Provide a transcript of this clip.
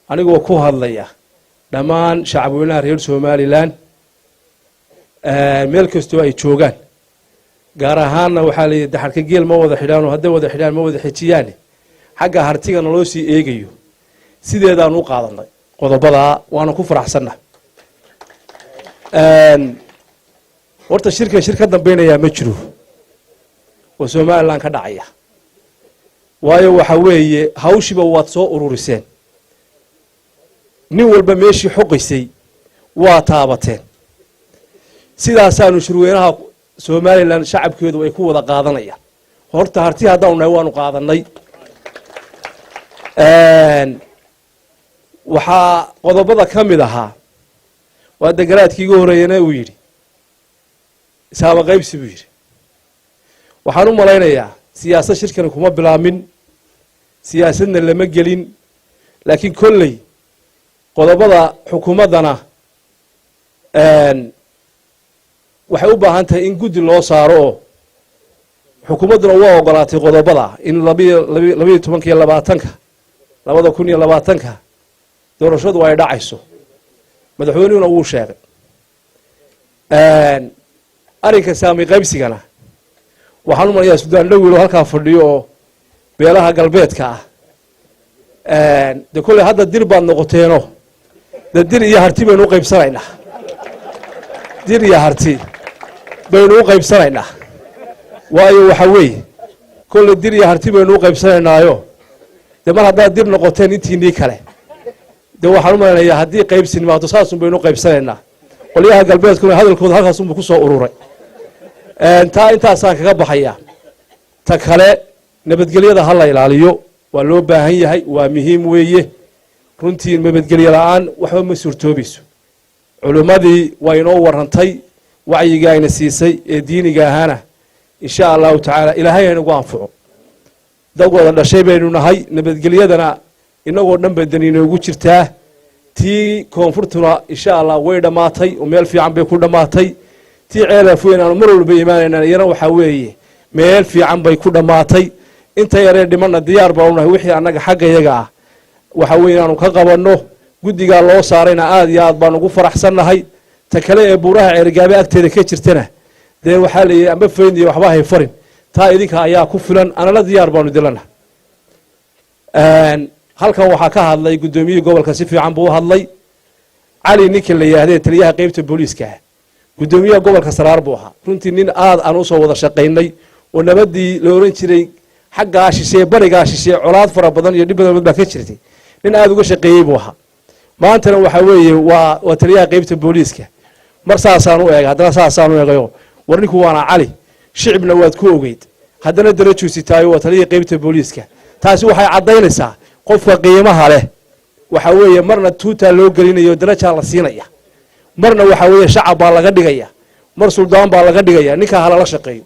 Anigoo ku hadlaya dhammaan shacabweynaha reer Somaliland meel kastoo ay joogaan, gaar ahaanna waxaa la yidhi daxarka geel ma wada xidhaano, hadday wada xidhaan ma wada xejiyaane. Xagga hartiga naloo sii eegayo, sideedaan u qaadanay qodobadaa, waana ku faraxsanna. Horta shirkan shir ka dambeynayaa ma jiro oo Somaliland ka dhacaya, waayo waxa weeye hawshiiba waad soo ururiseen, nin walba meeshii xoqaysay waa taabateen. Sidaasaanu shirweynaha Somaliland shacabkeedu ay ku wada qaadanayaan. Horta harti haddaanu nahay waanu qaadanay. Waxaa qodobada ka mid ahaa, waa degaraadkii igu horreeyana uu yidhi saama qaybsi buu yidhi. Waxaan u malaynayaa siyaasad shirkani kuma bilaamin, siyaasadna lama gelin, laakiin kolley qodobada xukuumaddana waxay u baahan tahay in guddi loo saaro, oo xukuumadduna waa ogolaatay qodobada in 12 iyo 20-ka 2020-ka doorashadu ay dhacayso. Madaxweynuhuna wuu sheegay. Arrinka saami qaybsigana waxaan u malayaa Suldaan Dhawil oo halkaa fadhiyo oo beelaha galbeedka ah. De kolley hadda Dir baad noqoteeno, de Dir iyo Harti baynu u qaybsanaynaa, Dir iyo Harti baynu u qaybsanaynaa. Waayo waxa weeye kolley Dir iyo Harti baynu u qaybsanaynaayo. Dee mar haddaad Dir noqoteen, intiinii kale dee waxaan u malaynayaa haddii qaybsi nimaado saasun baynu u qaybsanaynaa. Qolyaha galbeedkuna hadalkooda halkaasunbuu ku soo ururay. Taa intaasaan kaga baxaya. Ta kale, nabadgelyada ha la ilaaliyo, waa loo baahan yahay, waa muhiim weeye. Runtii nabadgelyo la-aan waxba ma suurtoobayso. Culimmadii waa inoo warantay, wacyiga ayna siisay ee diiniga ahaana, insha Allahu tacaala Ilaahay haynagu anfaco. Dad wada dhashay baynu nahay, nabadgelyadana inagoo dhan ba dani inoogu jirtaa. Tii koonfurtuna insha Allah way dhammaatay oo meel fiican bay ku dhammaatay. Tii Ceelaf Weyn aanu mar walba imaanaynaan iyana waxaa weeye meel fiican bay ku dhammaatay. Inta yaree dhimanna diyaar baanu nahay, wixii annaga xagga yaga ah waxa weye inaanu ka qabanno. Guddigaa loo saarayna aad iyo aad baan ugu faraxsannahay. Ta kale ee buuraha Ceerigaabe agteeda ka jirtana, dee waxaa la yidhi amba fayn iyo waxba hay farin, taa idinka ayaa ku filan, anala diyaar baanu dilana. Halkan waxaa ka hadlay guddoomiyihii gobolka, si fiican buu u hadlay. Cali ninka la yidhaahdee taliyaha qeybta booliiska ah, guddoomiyaha gobolka Saraar buu ahaa. Runtii nin aad aan usoo wada shaqaynay oo nabadii la oran jiray xaggaa shishee, barigaa shishee, colaad fara badan iyo dhib badan baa ka jirtay, nin aada uga shaqeeyey buu ahaa. Maantana waxaa weeye waa taliyaha qeybta booliiska. Mar saasaan u eegay, haddana saasaan u eegayo. War ninku waana Cali, shicibna waad ku ogeyd, haddana darajuusitaayo waa taliyihii qeybta booliiska. Taasi waxay caddaynaysaa qofka qiimaha leh waxa weeye marna tuutaa loo gelinayo, darajaa la siinaya, marna waxa weeye shacab baa laga dhigaya, mar suldaan baa laga dhigaya. Ninkaa halala shaqeeyo.